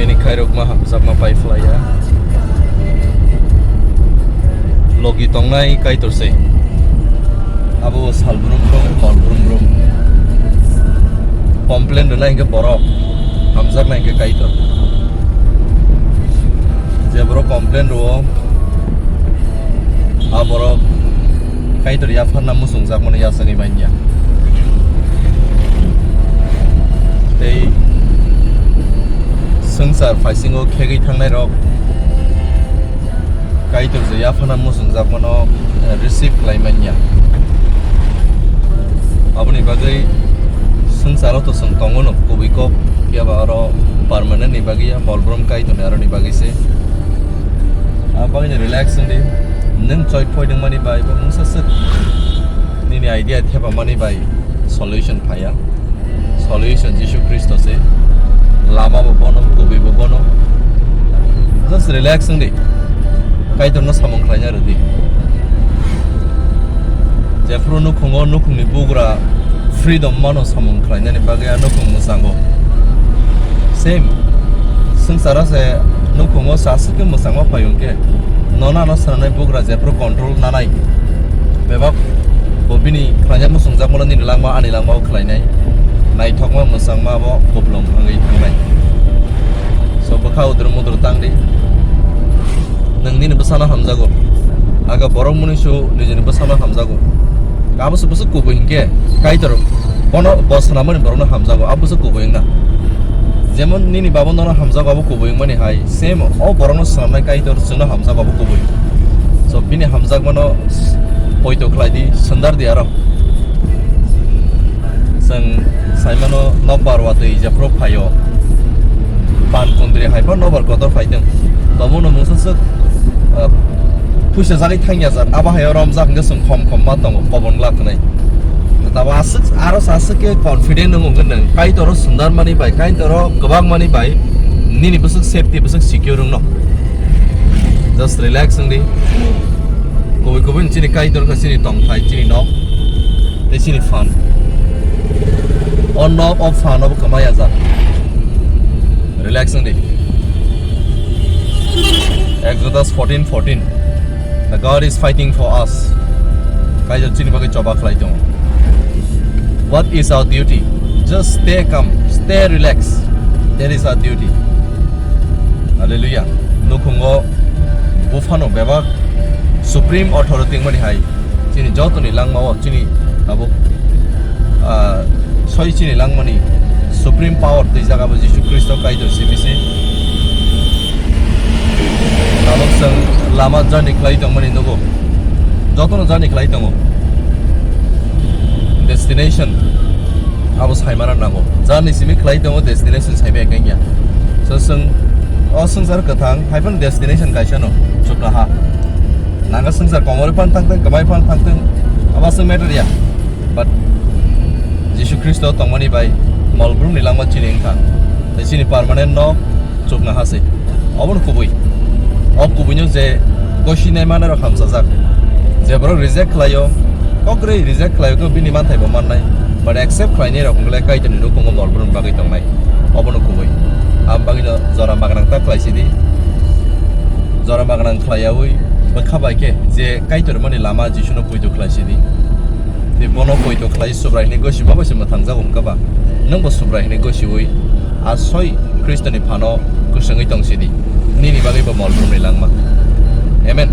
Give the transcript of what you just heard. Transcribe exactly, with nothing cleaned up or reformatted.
Bini khairokma hamjakma pai phlaiya. Logi tongnai Kaitor se. Abo sal brum brum, mol brum brum. Complain rwnai hwnkhe borok, hamjaknai hwnkhe Kaitor. Je borok complain rwo, a borok Kaitor yapharna muchungjakmano yachagwi manya. Tei swngchar phaisingo khegwi thangnairok Kaitor je yaphana muchungjakmano, eh, receive khlai manya. Aboni bagwi swngcharo to chwng tongo no kubui kok, phiya ba oro permanent ni bagwi ya, mol brum Kaitor ni aroni bagwi se. Ah, bagwi no relax wngdi. Nwng choi phoidwng mani bai bo mungsa swk nini idea thepa mani bai solution phaiya. Solution Jisu Khristo se. Lama bo bono, kubui bo bono. Just relax wngdi. Kaitor no samung khlaina rwdi. Jephru nukhungo nukhungni bugra freedom mano samung khlainani bagwi a nukhung mwchango. Same. Swngcharo se nukhungo sa swkhe mwchangma phaio hwnkhe, nono ano swnamnai bugra jephru control nanai. Bebak bo bini khlaina muchungjakmano nini langma ani langma o khlainai. Naithokma mwchangma bo kuplung wngwi thangnai. So bwkha udur mudur tangdi. Nwng nini bwsano hamjago. Aga borok mwnwi su nijini bwsano hamjago. Abo se bwswk kubui hinkhe Kaitor bono bo swnamani borokno hamjago. Abo bwswk kubui wngna. Jemon nini baba nono hamjago abo kubui wngmani hai, same o borokno swnamnai Kaitor chwngno hamjago abo kubui. So bini hamjakmano poito khlai di, sundar di aro. Chwng saimano nokbar watwi jephru phaio, pan kundri hai phano nokbar kotor phaitwng. Tobono mungsa swk, ah, puisa jagwi thangya jak, abo hai romjak hwnkhe chwng khom khom ma tongo, kobon glak hwnwi. Tabo aswk, aro sa aswk khe confident wng wngkhe nwng, Kaitoro sundar mani bai, Kaitoro kwbang mani bai, nini bwswk safety, bwswk secure wngno. Just relax wngdi. Kubui kubui chini Kaitor kha chini tongthai, chini nok, tei chini phan. O nok, o phan obo kwmaya jak. Relax wngdi. Exodus fourteen fourteen. The God is fighting for us. Kaitor chini bagwi choba khlai tongo. What is our duty? Just stay calm, stay relaxed. That is our duty. Hallelujah. Nukhungo buphano bebak supreme authority wngmani hai. Chini jotoni langmao chini abo, ah, soi chini langmani supreme power twijak abo Jisu Khristo Kaitor simi se. Abo chwng lama journey khlai tongmani nugo. Jotono journey khlai tongo. Destination abo saimana nango. Journey simi khlai tongo, destination saimaya kanya. So chwng o swngchar kwthang hai phano destination kaisa no chukna ha. Nanga swngchar komorwi phan thangthwng, kwmai phan thangthwng, abo aswk matter ya. But Jisu Khristo tongmani bai mol brumni langma chini wngkha. Tei chini permanent no chukna ha se. Obono kubui. O kubuino je gosinai manarok hamsajak. Je borok reject khlaio, kokrwi reject khlaio, khe bini manthai bo mannai. But accept khlainai rok wngkhe Kaitorni nukhungo mol brumni bagwi tongnai. Obono kubui. Am bagwino jora magwnang ta khlai sidi. Jora magwnang khlaiyaui bwkha bai khe je Kaitor mani lama Jisuno poito khlai sidi. Tei bono poito khlai Subrai hwnwi gosi ma bai se mwthangjago wngkha ba? Nwng bo Subrai hwnwi gosiui a soi Khristoni phano kwswngwi tong sidi. Nini bagwi bo mol brumni langma. Amen.